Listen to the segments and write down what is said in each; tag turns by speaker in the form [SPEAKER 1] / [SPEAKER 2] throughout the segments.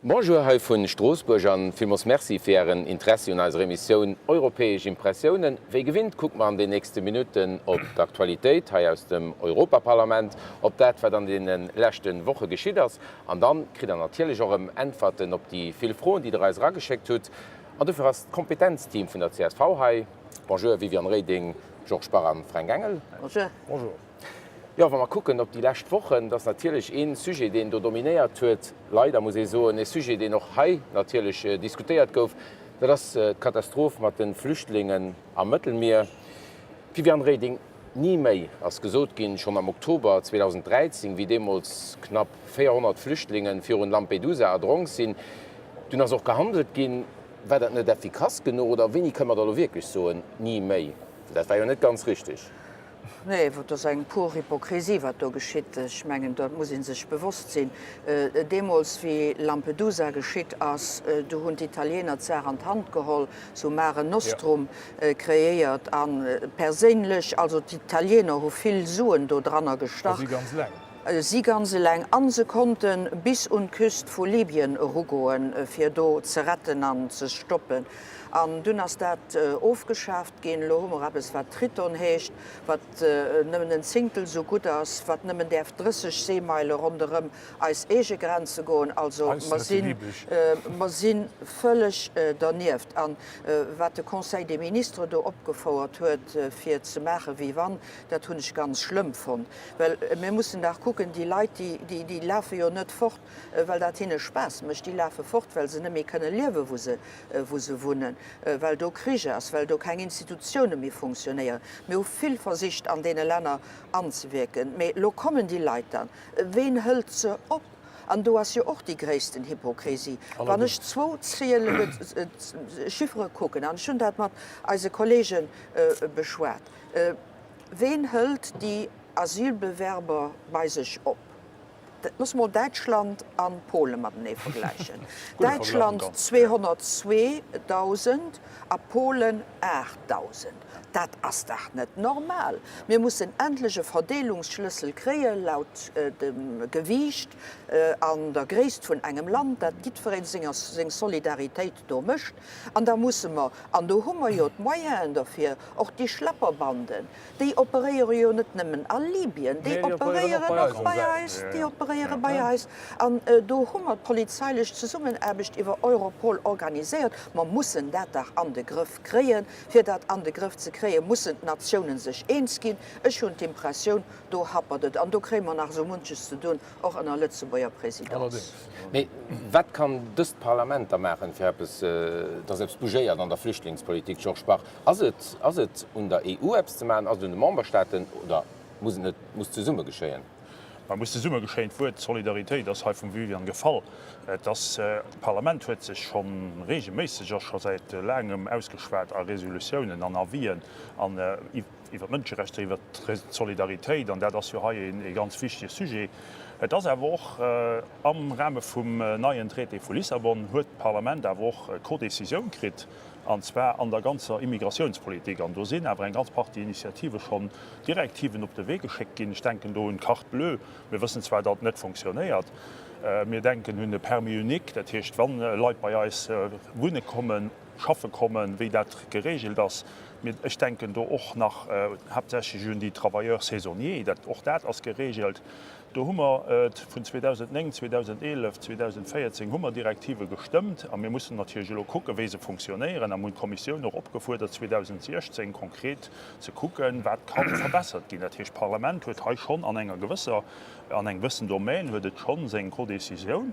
[SPEAKER 1] Bonjour hei vun Stroossbuerg an villmols Merci fir ären Interessi un eiser Emissioun Europäesch Impressiounen. Wéi gewinnt kucke mer an den nächste Minutten op d'Aktualitéit hei aus dem Europaparlament, op dat wat an deene leschte Woche geschitt ass an dann kritt der natierlech och erëm Äntwerten op déi vill Froen déi der eis erageschéckt hutt. An dofir ass d'Kompetenzteam vun der csv hei. Bonjour Viviane Reding, Georges Bach an Fränk Engel.
[SPEAKER 2] Bonjour.
[SPEAKER 1] Bonjour. Jo, wa mer kucken op déi lescht Wochen, et ass natierlech ee Sujet, deen do dominéiert huet, leider muss ee soen, ee Sujet, deen och hei natierlech diskutéiert gouf, dat ass d'Katastroph mat de Flüchtlingen am Mëttelmier. Viviane Reding, ni méi ass gesot ginn, schonn am Oktober 2013, wéi deemools knapp 400 Flüchtlinge virun Lampedusa erdronk sinn. Dunn ass och gehandelt ginn. War dat net effikass genuch oder wéini kënne mer da elo wierklech soen, ni méi? Well dat war jo net ganz richtig.
[SPEAKER 2] Nee, dat ass eng pur Hypokrisie, wat do geschitt. Ech mengen, dat muss ee sech bewosst sinn. Deemools, wéi Lampedusa geschitt ass, du hunn d'Italiener d'Saach an d'Hand geholl, sou Mare Nostrum kreéiert a perséinlech, also d'Italiener hu vill Suen do dranner gestach.
[SPEAKER 3] A si ganz eleng.
[SPEAKER 2] Si ganz eleng. A se konnte bis un d'Küst vu Libyen erugoen, fir do ze retten an ze stoppen. An dunn ass dat ofgeschaaft ginn. Elo hu mer eppes, wat Triton heescht, wat nëmmen en Zéngtel esou gutt ass, wat nëmmen däerf 30 Seemeile ronderëm eis eege Grenze goen. Also mer sinn, mer si vëlleg dernieft. A wat de Conseil des ministres do opgefouert huet, fir ze maachen, wéi wann, dat hunn ech ganz schlëmm fonnt. Well mir mussen dach kucken, déi Leit, déi, déi lafe jo net fort, well dat hinne Spaass mécht. Déi lafe fort, well se net méi kënne liewen, wou se, wou se wunnen, well do Krich ass, well do keng Institutioune méi funktionéieren. Mir hu vill versicht, an deene Länner anzewierken, mee elo kommen déi Leit dann. Ween hëlt se op? An do ass jo och déi gréissten Hypokrisie. Wann ech zwou Ziele, Chiffere kucken, an ech hunn dat mat eise Kollege beschwat, Ween hëlt déi Asylbewerber bei sech op? Loosse mol Däitschland a Pole matenee vergläichen. Däitschland 202.000 a Polen 8.000. Dat ass dach net normal! Mir mussen endlech e Verdeelungsschlëssel kréie laut dem Gewiicht an der Gréisst vun engem Land, dat jiddweree seng Solidaritéit do mécht. An da musse mer, an do hu mer jo d'Moyenen derfir, och déi Schlepperbanden, Déi operéiere jo net nëmmen a Libyen, déi operéieren och bei eis, déi operéiere bei eis. An do hu mer d'polizeilech Zesummenaarbecht iwwer Europol organiséiert. Mer mussen dat dach an de Grëff kréien. Fir dat an de Grëff ze kréien, mussen d'Natiounen sech eens ginn. Ech hunn d'Impressioun, do happert et. An do kréie mer nach esou munches ze dunn, och ënner Lëtzebuerger Présidence.
[SPEAKER 1] Mee wat kann dëst Parlament da maachen, fir eppes, dass eppes bougéiert an der Flüchtlingspolitik, Georges Bach? Ass et, ass et un der EU eppes ze maachen, ass et un de Memberstaaten oder muss et net, muss zesumme geschéien?
[SPEAKER 3] Ma muss zesumme geschéien. D'Wuert Solidaritéit ass hei vum Viviane gefall. Et ass, d'Parlament huet sech scho regelméisseg a scho säit laangem ausgeschwat a Resolutiounen an Avisen an iwwer d'Mënscherechter, iwwer d'Solidaritéit, an dat ass jo hei ee ganz wichtege Sujet. Et ass awer och am Rahme vum neien Traité vu Lissabon huet d'Parlament awer och Codécisioun kritt, an zwar an der ganzer Immigratiounspolitik. An do sinn awer eng ganz Partie Initiative schonn, Direktiven op de Wee geschéckt ginn. Ech denken do un d'Carte bleue. Mir wëssen zwar, datt et net fonctionnéiert. Mir denken un de Permis unique, dat heescht, wa Leit bei eis wunne kommen, schaffe kommen, wéi dat geregelt ass. Ech denken do och nach haaptsächlech un déi Travailleurs saisonniers, dat, och dat ass geregelt. Do hu mer et vun 2009, 2011, 2014 hu mer Direktive gestëmmt a mir mussen natierlech elo kucken, wéi se funktionéieren a mir hunn d'Kommissioun och opgefuerdert, 2016 konkret ze kucken, wat ka verbessert ginn. Dat heescht, d'Parlament huet hei schonn an enger gewësser, an engem gewëssen Domän huet et schonn seng Codécisioun.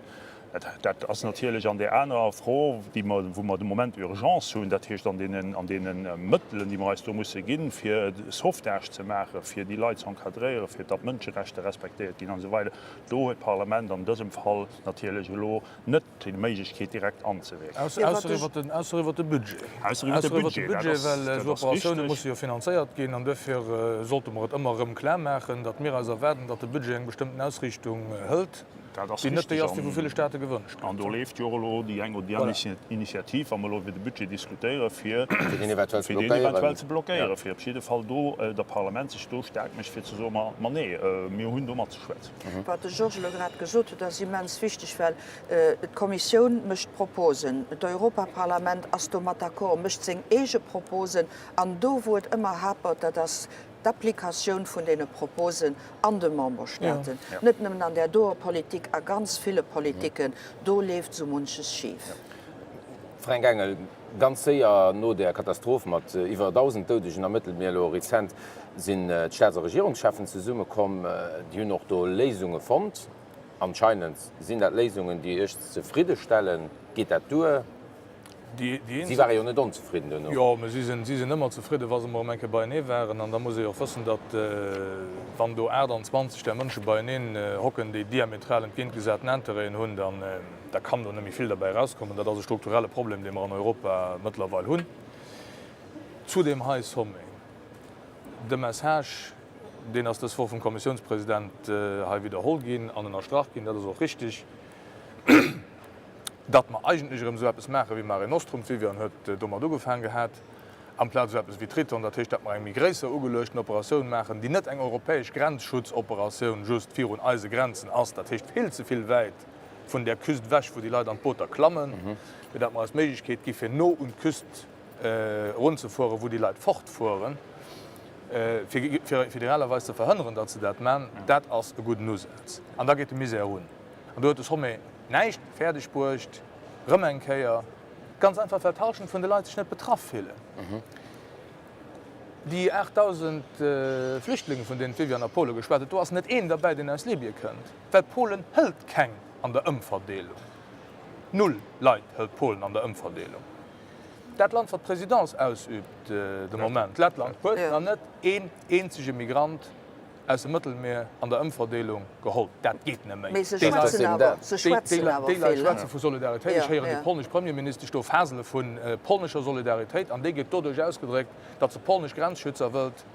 [SPEAKER 3] Dat ass natierlech an där anerer Fro, déi mer, wou mer de Moment Urgence hunn, dat heescht an deenen, an deene Mëttelen, déi mer eis do musse ginn, fir Sauvetage ze maachen, fir déi Leit ze encadréieren, fir datt d'Mënscherechter respektéiert ginn an esou weider. Do huet d'Parlament an dësem Fall natierlech elo net déi Méiglechkeet, direkt anzewierken.
[SPEAKER 4] Ausser iwwert den, ausser iwwert de Budget.
[SPEAKER 3] Ausser iwwert de Budget, dat ass,
[SPEAKER 4] well
[SPEAKER 3] dat
[SPEAKER 4] esou
[SPEAKER 3] ass
[SPEAKER 4] Operatioune
[SPEAKER 3] richteg.
[SPEAKER 4] musse jo finanzéiert ginn an duerfir sollte mer et ëmmer erëm klarmaachen, datt mir eis erwaarden, datt de Budget eng bestëmmten Ausriichtung hëlt. Déi net déi ass, déi vu ville Staate gewënscht
[SPEAKER 3] gëtt. An do leeft jo och elo déi eng oder déi aner Initiativ, wa mer elo iwwer de Budget diskutéieren, fir deen eventuell ze blockéieren, fir op jidde Fall do dat Parlament sech do staark mécht, fir ze soen, ma ma nee, mir hunn do matzeschwätzen.
[SPEAKER 2] Wat de Georges elo grad gesot huet, ass immens wichteg, well d'Kommissioun mécht Proposen, d'Europaparlament ass domat d'accord, mécht seng eege Proposen, an do wou et ëmmer hapert, dat ass d'Applikatioun vun deene Proposen an de Memberstaaten, net nëmmen an där doer Politik, a ganz ville Politiken, do leeft esou munches schif.
[SPEAKER 1] Fränk Engel, Ganz séier no där Katastroph mat iwwer 1.000 Doudegen am Mëttelmier elo rezent sinn d'Staats a Regierungscheffen zesummekomm. Déi hunn och do Léisunge fonnt. Anscheinend sinn dat Léisungen, déi Iech zefridde stellen. Geet dat duer? Si ware jo net onzefridden duerno.
[SPEAKER 4] Jo, mä si sinn, si sinn ëmmer zefridden, wa se mol erëm eng Kéier beienee waren. An da muss ee jo och wëssen, datt, wann do 28 där Mënsche beieneen hocken, déi diametral entgéintgesaten Intérêten hunn, dann, da kann do net méi vill derbäi erauskommen. Dat ass e strukturelle Problem, dee mer an Europa mëttlerweil hunn. Zu deem hei Sommet, de Message, deen ass dës Woch vum Kommissiounspresident hei widderholl ginn an ënnerstrach ginn, dat ass och richtig, datt mer eigentlech erëm esou eppes maache wéi Mare Nostrum, d'Viviane huet domat ugefaang gehat, amplaz esou eppes wéi Triton, dat heescht, datt mer eng méi gréisser ugeluechten Operatioun maachen, déi net eng europäesch Grenzschutzoperatioun just virun eise Grenzen ass, dat heescht vill ze vill wäit vun där Küst ewech, wou déi Leit an d'Booter klammen, mee datt mer eis d'Méiglechkeet gi fir no un d'Küst erunzefueren, wou déi Leit fortfueren, fir idealerweis ze verhënneren, datt se dat man. Dat ass e gudden Usaz. An da geet de Misär un. An do huet de Sommet näischt fäerdeg bruecht, rëm eng Kéier, ganz einfach well d'Halschent vun de Leit sech net betraff fillen. Déi 8.000 Flüchtlinge vun deenen d'Viviane a Pole geschwat huet, do ass net een derbäi deen aus Libye kënnt, well Polen hëlt keng an der Ëmverdeelung. Null Leit hëlt Polen an der Ëmverdeelung. Dat Land wat d'Presidence ausübt de Moment, Lettland, huet nach net een eenzege Migrant aus dem Mëttelmier an der Ëmverdeelung geholl. Dat geet net méi.
[SPEAKER 2] Mee se schwätzen awer, se schwätzen awer
[SPEAKER 4] vill. Déi Leit schwätze vu Solidaritéit. Ech héieren déi polnesch Premierministesch do fasele vu polnescher Solidaritéit an déi gëtt doduerch ausgedréckt, datt se polnesch Grenzschützer wëllt,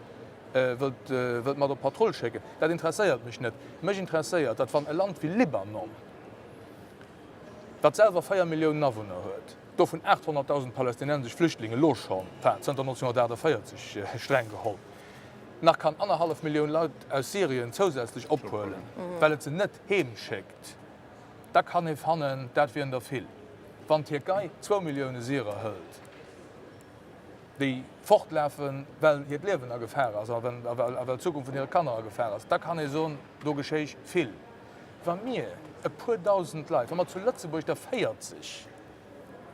[SPEAKER 4] wëllt, wëllt mat op Patrull schécken. Dat interesséiert mech net. Mech interesséiert, datt wann e Land wéi Libanon, wat selwer 4 Milliounen Awunner huet, dovun 800.000 palästinensesch Flüchtlinge elo schonn, enfin zënter 1948 streng geholl, nach kann annerhallef Millioun Leit aus Syrien zousätzlech ophuelen, well et se net heem schéckt, da kann ee fannen, dat wieren der vill. Wann d'Tierkei zwou Millioune Syrer hëlt, déi fortlafen, well hiert Liewen a Gefahr ass a well d'Zukunft vun hire Kanner a Gefahr ass, da kann ee soen, do geschéich vill. Wa mir e puer dausend Leit, wa mer zu Lëtzebuerg der 40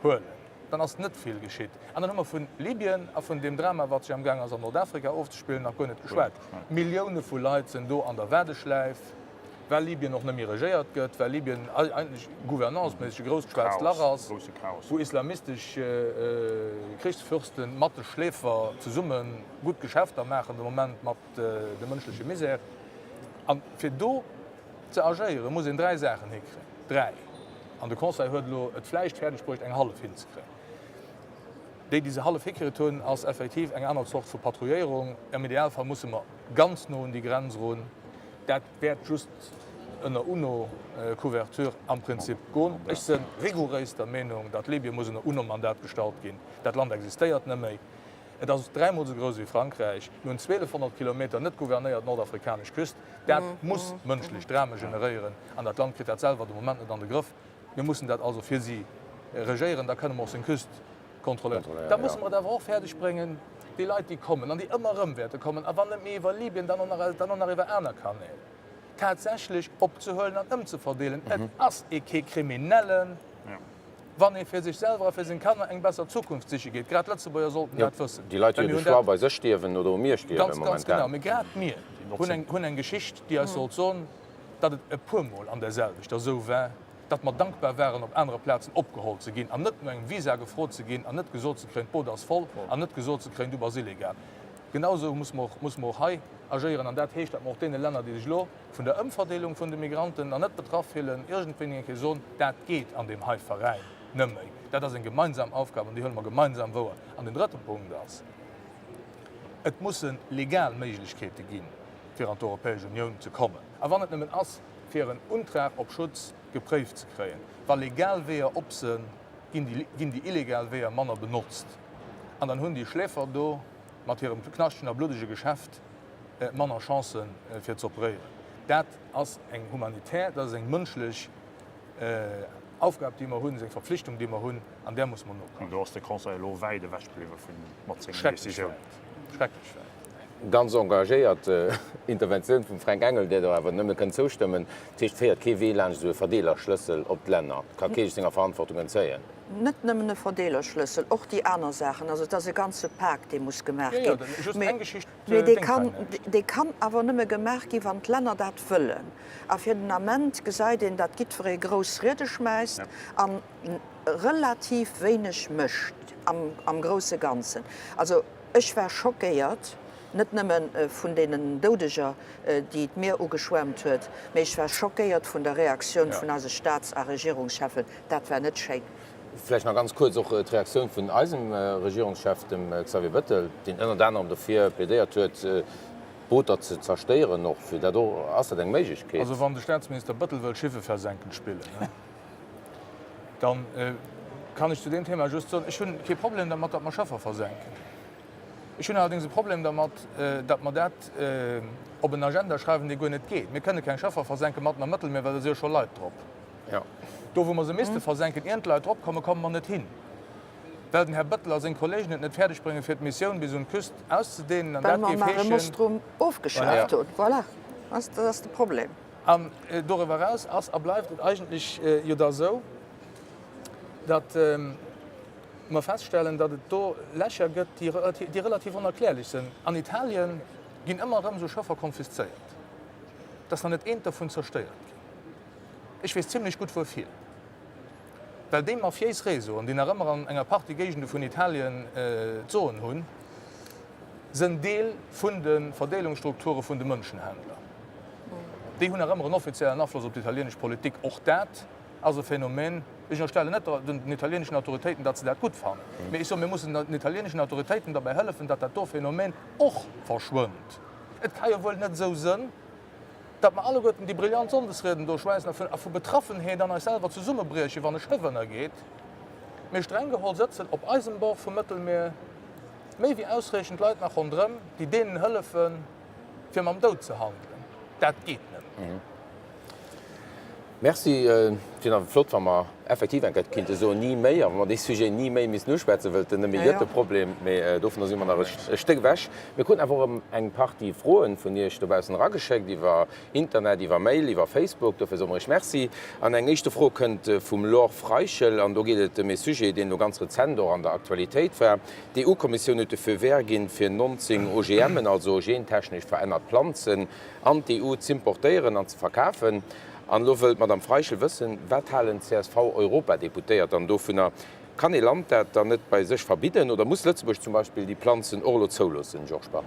[SPEAKER 4] huelen, dann ass net vill geschitt. An dann hu mer vu Libyen a vun deem Drama, wat sech amgaang ass an Nordafrika ofzespillen, nach guer net geschwat. Millioune vu Leit sinn do an der Waardeschläif, well Libyen och net méi regéiert gëtt, well Libyen eigentlech gouvernanceméisseg e grousst schwaarzt Lach ass, wou islamistesch Krichsfürsten mat de Schleefer zesumme gutt Geschäfter maachen de Moment mat dem mënschleche Misär. A fir do ze agéieren, muss een dräi Saachen hikréien. Dräi! An de Conseil huet elo et vläicht fäerdeg bruecht, eng hallef hinzekréien. Déi, déi se hallef hikritt hunn, ass effektiv eng aner Zort vu Patrouilléierung. Am Idealfall musse mer ganz no un déi Grenz erun. Dat wäert just ënner UNO-Couverture am Prinzip goen. Ech si rigouréis der Meenung, datt Libyen muss ënner UNO-Mandat gestallt ginn. Dat Land existéiert net méi. Et ass dräimol esou grouss ewéi Frankräich. Mir hunn 1.200 Kilometer net gouvernéiert nordafrikanesch Küst. Dat muss mënschlech Drame generéieren an dat Land kritt dat selwer de Moment net an de Grëff. Mir mussen dat also fir si regéieren, da kënne mer och seng Küst kontrolléieren. Da musse mer et awer och fäerdeg bréngen, déi Leit, déi kommen an déi ëmmer erëm wäerte kommen, a wann net méi iwwer Libyen, dann och nach, dann och nach iwwer aner Kanäl, tatsächlech opzehuelen an ëmzeverdeelen. Et ass ee kee Kriminellen. Wann ee fir sech selwer a fir seng Kanner eng besser Zukunft siche geet, grad Lëtzebuerger sollten dat wëssen.
[SPEAKER 1] Déi Leit, déi jo de Choix bei sech stierwen oder um Mier stierwen
[SPEAKER 4] momentan. Ganz, ganz genau. Mee grad mir hunn eng Geschicht, déi eis sollt soen, datt et e puermol an där selwechter esou war, datt mer dankbar waren, op anere Plazen opgeholl ze ginn an net no engem Visa gefrot ze ginn an net gesot ze kréien, d'Boot ass voll an net gesot ze kréien, du bass illegal. Genau esou musse mer och, musse mer och hei agéieren. An dat heescht, datt mer och deene Länner, déi sech elo vun der Ëmverdeelung vun de Migranten nach net betraff fillen, iergendwéini eng Kéier soen, dat geet an deem hei Veräin net méi. Dat ass eng gemeinsam Aufgab an déi huele mer gemeinsam wouer. An den drëtte Punkt ass, Et musse legal Méiglechkeete ginn, fir an d'Europäesch Unioun ze kommen. A wann et nëmmen ass, fir en Untrag op Schutz gepréift ze kréien. Wa legal Weeër op sënn, ginn déi, ginn déi illegal Weeër manner benotzt. An dann hunn déi Schläfer do mat hirem knaschtegen a bluddege Geschäft manner Chancen, fir z'operéieren. Dat ass eng humanitär, dat ass eng mënschlech Aufgab, déi mer hunn, ass eng Verpflichtung, déi mer hunn, an där musse mer nokommen.
[SPEAKER 3] An do ass de Conseil elo wäit ewech bliwwe vu mat sengen Décisiounen.
[SPEAKER 4] Schrecklech wäit.
[SPEAKER 1] Ganz engagéiert Interventioun vum Fränk Engel, där Der awer nëmme kënnt zoustëmmen. Dat heescht, et féiert kee Wee laanscht esou e Verdeelerschlëssel op d'Länner. Et ka kee sech senger Verantwortung entzéien.
[SPEAKER 2] Net nëmmen e Verdeelerschlëssel, och déi aner Saachen. Also et ass e ganze Pak, dee muss gemaach ginn. Mee dee kann, dee kann awer nëmme gemaach ginn, wann d'Länner dat wëllen. A fir den Ament gesäit een, datt jiddweree grouss Riede schmäisst an relativ wéineg mécht am grousse Ganzen. Also ech war schockéiert, net nëmme vun deenen Doudeger, déi d'Mier ugeschwemmt huet, mee ech war schockéiert vun der Reaktioun vun eise Staats a Regierungscheffen. Dat war net schéin.
[SPEAKER 1] Vläicht nach ganz kuerz och d'Reaktioun vun eisem Regierungschef, dem Xavier Bettel, deen ënnert anerem dofir plädéiert huet, d'Booter ze zerstéieren och. Fir dat och, ass dat eng Méiglechkeet?
[SPEAKER 4] Also wann de Staatsminister Bettel wëllt Schiffe versenken spillen, da kann ech zu deem Thema just soen, ech hunn kee Problem dermat, datt mer Schëffer versenken. Ech hunn allerdéngs e Problem dermat, datt mer dat op en Agenda schreiwen, dee guer net geet. Mir kënne keng Schëffer versenke matten am Mëttelmier, well da si jo scho Leit drop. Do, wou mer se misste versenken, ieren d'Leit drop kommen, komme mer net hin, well den Här Bettel a seng Kollegen et net fäerdeg bréngen, fir d'Missioun bis un d'Küst auszedehnen. An
[SPEAKER 2] Well
[SPEAKER 4] dat
[SPEAKER 2] mer
[SPEAKER 4] géif
[SPEAKER 2] Mare
[SPEAKER 4] heeschen.
[SPEAKER 2] Nostrum ofgeschaaft hunn. Voilà, dat ass de Problem.
[SPEAKER 4] An doriwwer eraus ass a bleift et eigentlech jo da esou, datt mer feststellen, datt et do Lächer gëtt, déi relativ onerklärlech sinn. An Italien ginn ëmmer erëm esou Schëffer konfiszéiert. Et ass nach net eent dovun zerstéiert ginn. Ech weess zimlech gutt wuerfir. Well déi mafiéis Réseauen, déi nach ëmmer an enger Partie Géigende vun Italien d'Soen hunn, sënn Deel vun de Verdeelungsstrukture vun de Mënschenhändler. Déi hunn nach ëmmer en offiziellen Afloss op d'italienesch Politik. Och dat ass e Phänomen. Ech ënnerstellen net den italieneschen Autoritéiten, datt se dat gutt fannen. Mee ech soen, mir mussen den italieneschen Autoritéiten derbäi hëllefen, datt dat do Phänomen och verschwënnt. Et ka jo wuel net esou sënn, datt mer alleguerten déi brillant Sonndesrieden do schwäissen a vu Betraffenheet an eis selwer zesummebriechen, wann e Schëff ënnergeet. Mee streng geholl sëtzen op eisem Bord vum Mëttelmier méi wéi ausreechend Leit nach ronderëm, déi deenen hëllefen, fir mam Doud ze handelen. Dat geet net méi.
[SPEAKER 1] Merci. Et wier awer flott, wa mer effektiv eng Kéier kinnte soen, ni méi, a wa mer dee Sujet ni méi missten uschwätzen, wëll et en net méi gëtt, de Problem. Mee dovunner si mer nach e Stéck ewech. Mir kruten awer och erëm eng Partie Froen vun Iech dobaussen erageschéckt, iwwer Internet, iwwer Mail, iwwer Facebook. Dofir soe mer Iech Merci. An eng éischte Fro kënnt vum Laure Freichel, an do geet et ëm ee Sujet, deen elo ganz rezent och an der Aktualitéit war. D'EU-Kommissioun huet de Feu vert ginn, fir 19 OGMen, also gentechnesch verännert Planzen, an d'EU z'importéieren an ze verkafen. An elo wëll d'Madame Freichel wëssen, Wat halen d'CSV-Europadeputéiert dann dovunner? Kann ee Land dat dann net bei sech verbidden oder muss Lëtzebuerg zum Beispill déi Planzen och elo zouloossen? Georges Bach.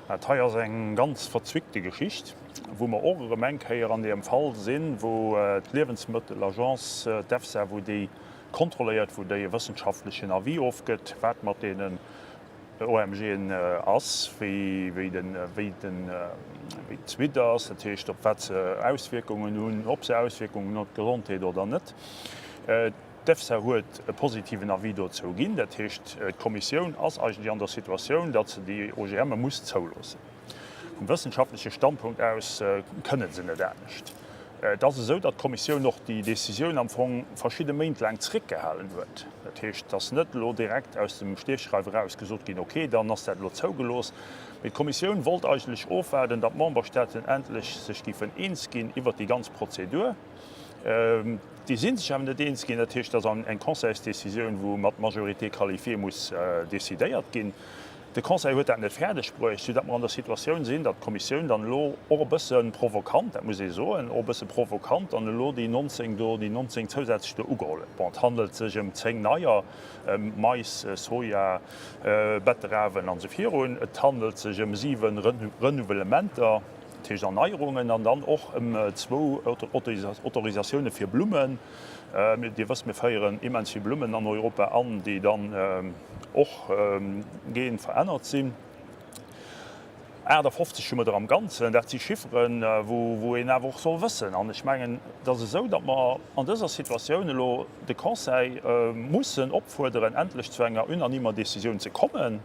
[SPEAKER 3] Dat hei ass eng ganz verzwickte Geschicht, wou mer och erëm eng Kéier an deem Fall sinn, wou d'Liewensmëttelagence, d'EFSA, wou déi kontrolléiert, wou déi e wëssenschaftlechen Avis ofgëtt, wat mat deenen OMGen ass, wéi d'Suite ass, dat heescht op wat se Auswierkungen hunn, ob se Auswierkungen hunn op d'Gesondheet oder net. D'EFSA huet e positiven Avis dozou ginn. Dat heescht, d'Kommissioun ass eigentlech an der Situatioun, datt se déi OGMe muss zouloossen. Vum wëssenschaftleche Standpunkt aus kënne se net anescht. Et ass esou, datt d'Kommissioun och déi Décisioun am Fong verschidde Méint laang zréckgehalen huet. Dat heescht, et ass net elo direkt aus dem Stegreif eraus gesot ginn, okay, dann ass dat elo zougelooss. Mee d'Kommissioun wollt eigentlech ofwaarden, datt d'Memberstaaten endlech sech géifen eens ginn iwwert déi ganz Prozedur. Déi si sech awer net eens ginn. Dat heescht, et ass eng Conseilsdécisioun, wou mat Majorité qualifiée muss decidéiert ginn. De Conseil huet dat net fäerdeg bruecht, soudatt mer an der Situatioun sinn, datt d'Kommissioun dann elo och e bësse provokant, dat muss ee soen, och e bësse provokant dann elo déi 19 do, déi 19 zousätzlech do ugeholl huet. Bon, et handelt sech ëm 10 neier, ëm Mais, Soja, Betteraven an esou virun. Et handelt sech ëm 7 Renouvelementer, dat heescht Erneierungen, an dann och ëm zwou Autorisatioune fir Blummen. Dir wësst, mir féieren immens vill Blummen an Europa an, déi dann och genverännert sinn. 58 hu mer der am Ganzen. Dat si Chifferen, wou een awer och soll wëssen. An ech mengen, et ass esou, datt mer an dëser Situatioun elo de Conseil mussen opfuerderen, endlech zu enger unanimer Décisioun ze kommen.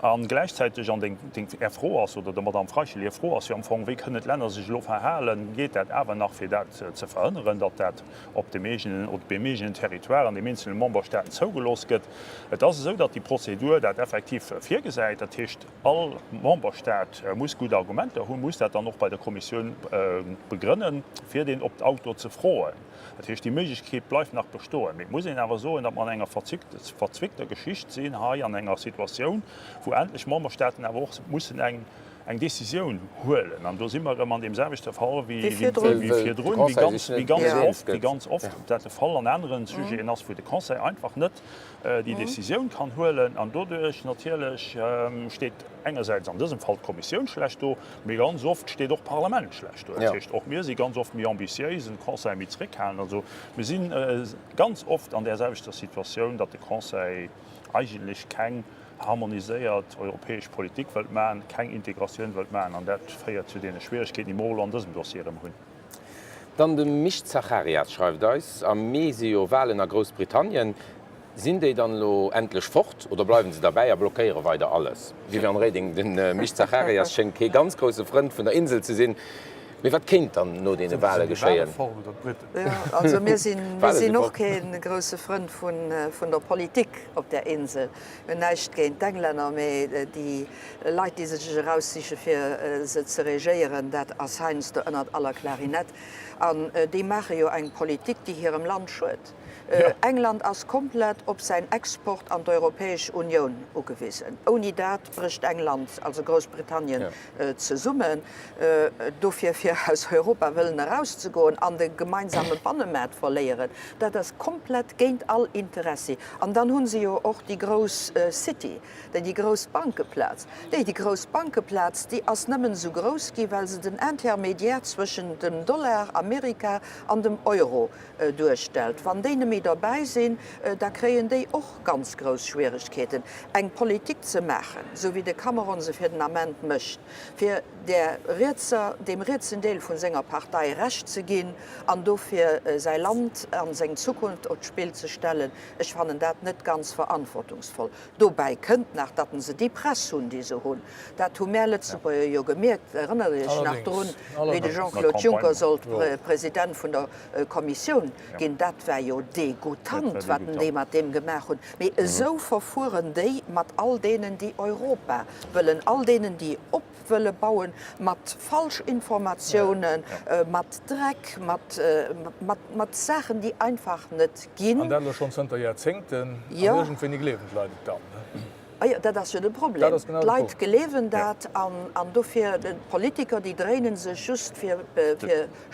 [SPEAKER 3] A gläichzäiteg, an deng, Är Fro ass, oder der Madamm Freichel hir Fro ass jo am Fong, Wéi kënnen d'Länner sech elo verhalen? Geet dat awer nach, fir dat ze verhënneren, datt dat op dem eegenen, op deem eegenen Territoire an deem eenzele Memberstaaten zougelooss gëtt? Et ass esou, datt déi Prozedur dat effektiv virgesäit. Dat heescht, all Memberstaat muss gutt Argumenter hunn, muss dat dann och bei der Kommissioun begrënnen, fir deen Opt-out do ze froen. Dat heescht, déi Méiglechkeet bleift nach bestoen. Mee et muss een awer soen, datt mer an enger verzwickter Geschicht sinn hei, an enger Situatioun, wou endlech Memberstaaten awer och mussen eng Décisioun huelen. An do si mer erëm an deem selwechte Fall wéi virdrun, wéi ganz oft dat de Fall an anere Sujeten ass, wou de Conseil einfach net déi Décisioun kann huelen. An doduerch natierlech steet engersäits an dësem Fall d'Kommissioun schlecht do, mee ganz oft steet och d'Parlament schlecht do. Dat heescht, och mir si ganz oft méi ambitiéis, den Conseil méi zréckhalend. Also mir si ganz oft an där selwechter Situatioun, datt de Conseil eigentlech keng harmoniséiert europäesch Politik wëllt maachen, keng Integratioun wëllt maachen. An dat féiert zu deene Schwieregkeeten, déi mer och elo an dësem Dossier erëm hunn.
[SPEAKER 1] Dann de Mich Zacharias schreift eis, Am Mee si jo Walen a Groussbritannien. Sinn déi dann elo endlech fort oder bleiwen se derbäi a blockéiere weider alles? Viviane Reding, De Mich Zacharias schéngt kee ganz grousse Frënd vun der Insel ze sinn. Mee wat kéint dann no deene Wale geschéien?
[SPEAKER 2] Also mir sinn och kee grousse Frënd vun der Politik op där Insel. Mir hunn näischt géint d'Englänner, mee déi Leit, déi se sech eraussiche fir se ze regéieren, dat ass heiansdo ënnert aller Klarinett. An déi maache jo eng Politik, déi hirem Land schued. England ass komplett op säin Export an d'Europäesch Unioun ugewisen. Ouni dat brécht England, also Groussbritannien, zesummen. Dofir, fir aus Europa wëllen erauszegoen an de gemeinsame Bannemaart verléieren, dat ass komplett géint all Interessi. An dann hu se jo och déi grouss City, déi grouss Bankeplaz. Déi grouss Bankeplaz, déi ass nëmmen esou grouss gi well se den Intermédiaire zwëschen dem Dollar, Amerika, an dem Euro duerstellt. Wann déi net méi derbäi sinn, da kréien déi och ganz grouss Schwieregkeeten, eng Politik ze maachen, esou wéi de Cameron se fir den Ament mécht, fir där rietser, deem rietsen Deel vu senger Partei Recht ze ginn an dofir säi Land a seng Zukunft op d'Spill ze stellen. Ech fannen dat net ganz verantwortungsvoll. Dobäi kënnt nach, datt se déi Press hunn, déi se hunn. Dat hu mär Lëtzebuerger jo gemierkt. Erënnert Iech nach drun, wéi de Jean-Claude Juncker sollt President vun der Kommissioun ginn. Dat war jo degoutant, wat en déi mat deem gemaach hunn. Mee esou verfueren déi mat all deenen, déi Europa wëllen, all deenen, déi op wëlle bauen, mat Falschinformatiounen, mat Dreck, mat Saachen, déi einfach net ginn.
[SPEAKER 4] An dat elo schonn zënter Jaerzéngten. An iergendwéini gleewen d'Leit et dann?
[SPEAKER 2] A jo, dat ass jo de Problem. D'Leit gleewen dat an dofir, d'Politiker, déi dréinen sech just fir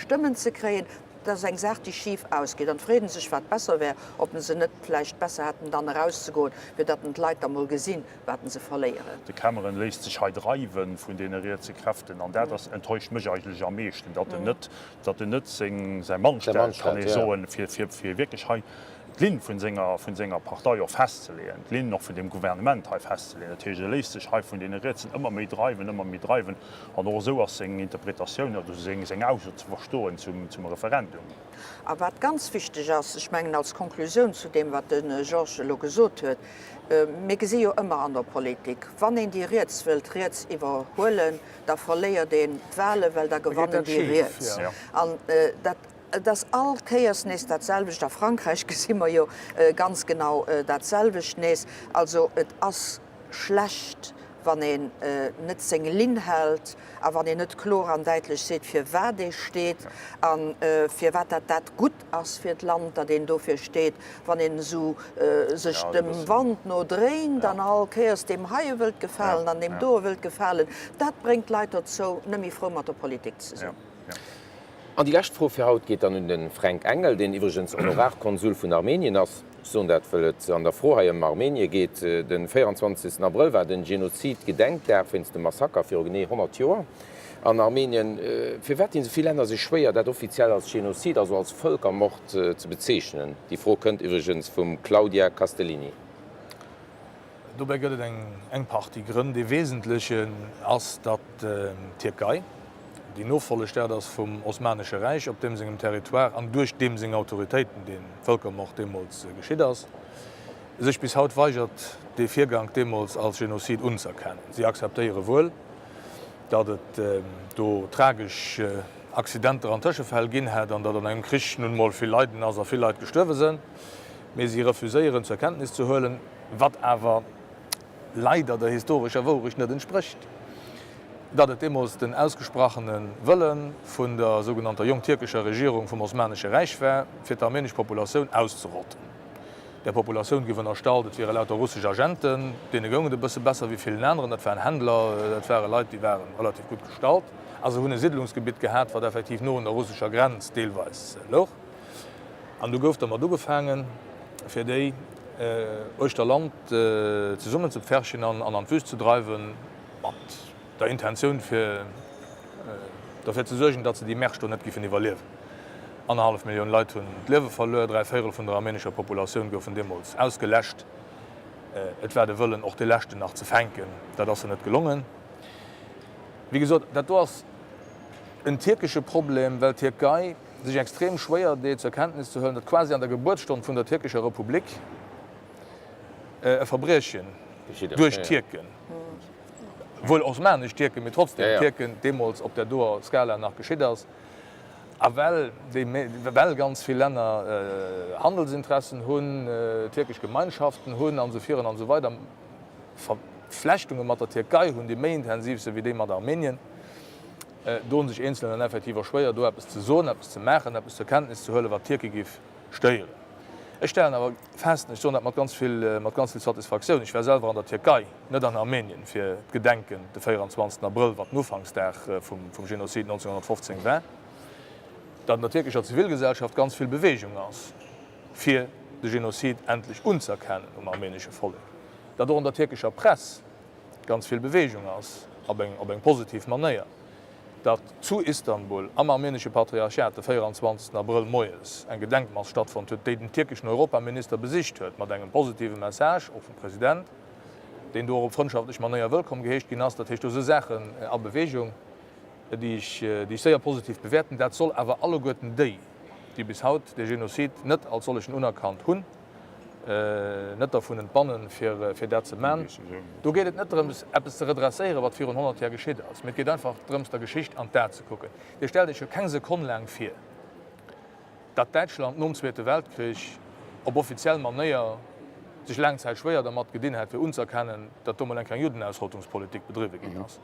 [SPEAKER 2] Stëmmen ze kréien. Dat ass eng Saach, déi schif ausgeet. An d'freet sech, wat besser wär, ob se net vläicht besser hätten, dann erauszegoen, fir datt d'Leit da mol gesinn, wat se verléieren.
[SPEAKER 3] De Cameron léisst sech hei dreiwe vun deene rietse Kräften. An dat ass, enttäuscht mech eigentlech am meeschten, datt en net, datt en net seng, säi Mann stellt, kann ee soen, fir, fir, fir wierklech hei d'Linn vun senger, vun senger Partei och festzeleeën, d'Linn och vun deem Gouvernement hei festzeleeën. Dat heescht, e léisst sech hei vun deene Rietsen ëmmer méi dreiwen, ëmmer méi dreiwen. An och esou ass seng Interpretatioun oder seng, seng Ausso ze verstoen zum, zum Referendum.
[SPEAKER 2] A wat ganz wichteg ass, ech mengen als Konklusioun zu deem, wat de Georges elo gesot huet, Mir gesi jo ëmmer an der Politik, wann een déi Riets wëllt riets iwwerhuelen, da verléiert een d'Wahlen, well da gewannen déi Riets. An dat, et ass all Kéiers nees dat selwecht. A Frankräich gesi mer jo ganz genau dat selwecht nees. Also et ass schlecht, wann een net seng Linn hält a wann een net kloer an däitlech seet, firwat ee steet a firwat dat dat gutt ass fir d'Land, datt een dofir steet. Wann een esou sech dem Wand no dréint an all Kéiers deem heie wëllt gefalen an deem doe wëllt gefalen, dat bréngt d'Leit dozou, net méi frou mat der Politik ze sinn.
[SPEAKER 1] An déi lescht Fro fir haut geet dann un de Fränk Engel, deen iwwregens Honorarkonsul vun Armenien ass. Ech soen dat, wëll et an der Fro hei ëm Armenie geet. De 24. Abrëll war den Genozid-Gedenkdag wéinst dem Massaker viru genee 100 Joer an Armenien. Firwat dinn esou vill Länner sech schwéier, dat offiziell als Genozid, also als Vëlkermord ze bezeechnen? Déi Fro kënnt iwwregens vum Claudia Castellini.
[SPEAKER 4] Dobäi gëtt et eng Partie Grënn. Dee wesentlechen ass, datt d'Tierkei, déi Nofollegstaat ass vum Osmanesche Räich, op deem sengem Territoire an duerch deem seng Autoritéiten dee Vëlkermord deemools geschitt ass, sech bis haut weigert, dee Virgank deemools als Genozid unzëerkennen. Si akzeptéiere wuel, datt et do tragesch Accidenter an Tëschefäll ginn hätt an datt an engem Krich nun emol vill Leiden ass a vill Leit gestuerwe sënn, mee si refuséieren zur Kenntnis ze huelen, wat awer leider der historescher Wourecht net entsprécht, datt et deemools den ausgesprachene Wëlle vun der sougenannter jongtierkescher Regierung vum Osmanesche Räich war, fir d'armenesch Populatioun auszerotten. Där Populatioun gouf ënnerstallt, et wiere lauter russesch Agenten, deene goung et e bësse besser wéi villen aneren, dat waren Händler, dat ware Leit, déi ware relativ gutt gestallt a se hunn e Siddlungsgebitt gehat, wat effektiv no un der russescher Grenz deelweis louch. An du gouf dermat ugefaangen, fir déi uechter Land zesummenzepferchen an an d'Wüst ze dreiwen, mat der Intentioun, fir derfir ze suergen, datt se déi Märsch do net giffen iwwerliewen. Annerhallef Millioun Leit hunn d'Liewe verluer, 3 Véierel vun der armenescher Populatioun goufen deemools ausgeläscht. Et war de Wëllen, och dee leschten nach ze fänken. Dat ass se net gelongen. Wéi gesot, dat do ass en tierkesche Problem, well d'Tierkei sech extrem schwéier deet, zur Kenntnis ze huelen, datt quasi an der Gebuertsstonn vun der tierkescher Republik e Verbriechen duerch d'Tierken, wuel osmanesch Tierken, mee trotzdem Tierken, deemools op där doer Skala nach geschitt ass. A well déi, well ganz vill Länner Handelsinteressen hunn, tierkesch Gemeinschaften hunn an esou virun an esou weider, Verflechtunge mat der Tierkei hunn, déi méi intensiv sinn wéi déi mat Armenien, doen sech eenzel Länner effektiv och schwéier, do eppes ze soen, eppes ze maachen, eppes zur Kenntnis ze huelen, wat d'Tierke géif stéieren. Ech stellen awer fest, an ech soen dat mat ganz vill, mat ganz vill Satisfaktioun, ech war selwer an der Tierkei, net an Armenien, fir d'Gedenken de 24. Abrëll, wat den Ufanksdag vum, vum Genozid 1915 war, datt an der tierkescher Zivilgesellschaft ganz vill Bewegung ass, fir de Genozid endlech unzëerkennen um armenesche Vollek, datt och an der tierkescher Press ganz vill Bewegung ass, op eng, op eng positiv Manéier, datt zu Istanbul am armenesche Patriarchat de 24. Abrëll moies eng Gedenkmass stattfonnt huet, déi den tierkeschen Europaminister besicht huet, mat engem positive Message, och vum President, deen do och op frëndschaftlech Manéier wëllkomm geheescht ginn ass. Dat heescht, do si Saachen a Bewegung, déi ech, déi ech séier positiv bewäerten. Dat soll awer alleguerten déi, déi bis haut dee Genozid net als sollechen unerkannt hunn, net dervun entbannen, fir dat ze man. Do geet et net drëms, eppes ze redresséieren, wat virun 100 Jar geschitt ass, mee et geet einfach drëms, der Geschicht an d'A ze kucken. Dir stellt Iech jo keng Sekonn laang vir, datt Däitschland nom Zweete Weltkrich op offiziell Manéier sech laang Zäit schwéier dermat gedinn hätt, fir unzëerkennen, datt do mol eng kleng Juddenausrottungspolitik bedriwwe ginn ass.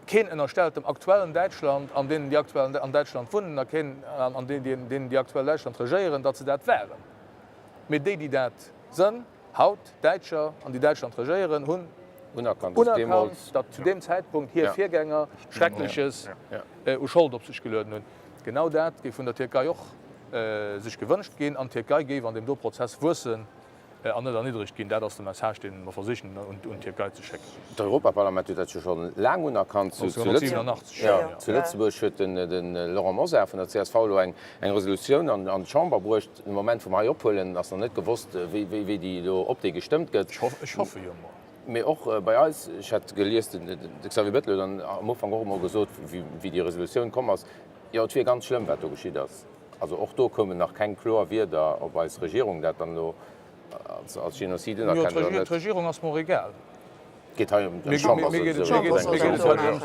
[SPEAKER 4] Keen ënnerstellt dem aktuellen Däitschland an deenen, déi aktuell an Däitschland wunnen, a keen an deenen, déi aktuell Däitschland regéieren, datt se dat waren. Mee déi, déi dat sënn haut, Däitscher an déi Däitschland regéieren, hunn unerkannt, datt zu deem Zäitpunkt hir Virgänger Schreckleches u Schold op sech gelueden hunn. Genau dat géif vun der Tierkei och sech gewënscht ginn an d'Tierkei géif an deem do Prozess wuessen. An net erniddregt ginn. Dat ass de Message, dee mer versichen un d'Tierkei ze schécken.
[SPEAKER 1] D'Europaparlament huet dat jo scho laang unerkannt. Zu
[SPEAKER 4] 1987.
[SPEAKER 1] Lëtzebuerg huet de Laurent Mosar vun der csv elo eng Resolutioun an d'Chamber bruecht. De Moment, wou mer hei ophuelen, ass nach net gewosst, wéi déi elo, ob déi gestëmmt gëtt.
[SPEAKER 4] Ech hoffe jo mol.
[SPEAKER 1] Mee och bei eis, ech hat gelies, de Xavier Bettel huet am Ufank och emol gesot, wéi déi Resolutioun komm ass, jo et wier ganz schlëmm, wat do geschitt ass. Also och do koumen nach keng kloer Wierder, ob eis Regierung dat dann elo als Genozid unerkennt oder net.
[SPEAKER 4] D'Regierung ass mer och egal.
[SPEAKER 1] Et geet hei ëm d'Chamber
[SPEAKER 4] souwisou.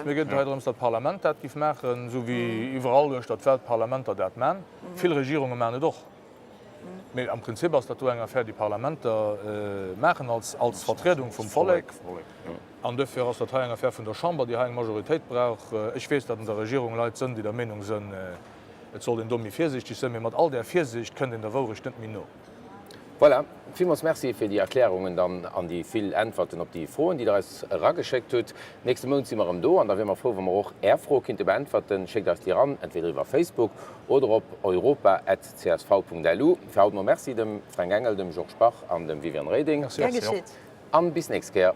[SPEAKER 4] Mir geet et hei drëms, datt d'Parlament dat géif maachen, esou wéi iwwerall uechter d'Welt d'Parlamenter dat man. Vill Regierunge man et och. Mee am Prinzip ass dat do eng Affär, déi Parlamenter maachen als Vertriedung vum Vollek. An duerfir ass dat hei eng Affär vun der Chamber, déi hei eng Majoritéit brauch. Ech weess, datt an der Regierung Leit sënn, déi der Meenung sënn, Et sollt een do méi virsiichteg sënn, mee mat all där Virsiicht kënnt een der Wourecht net méi no.
[SPEAKER 1] Voilà, villmools Merci fir déi Erklärungen dann an déi vill Äntwerten op déi Froen, déi Der eis erageschéckt hutt. Nächste Mount si mer erëm do an da wiere mer frou, wa mer och Är Froe kinnte beäntwerten. Schéckt eis déi eran, entweder iwwer Facebook oder op europa@csv.lu. Fir haut mol Merci dem Fränk Engel, dem Georges Bach an dem Viviane Reding.
[SPEAKER 2] Gär geschitt.
[SPEAKER 1] An bis nächst Kéier.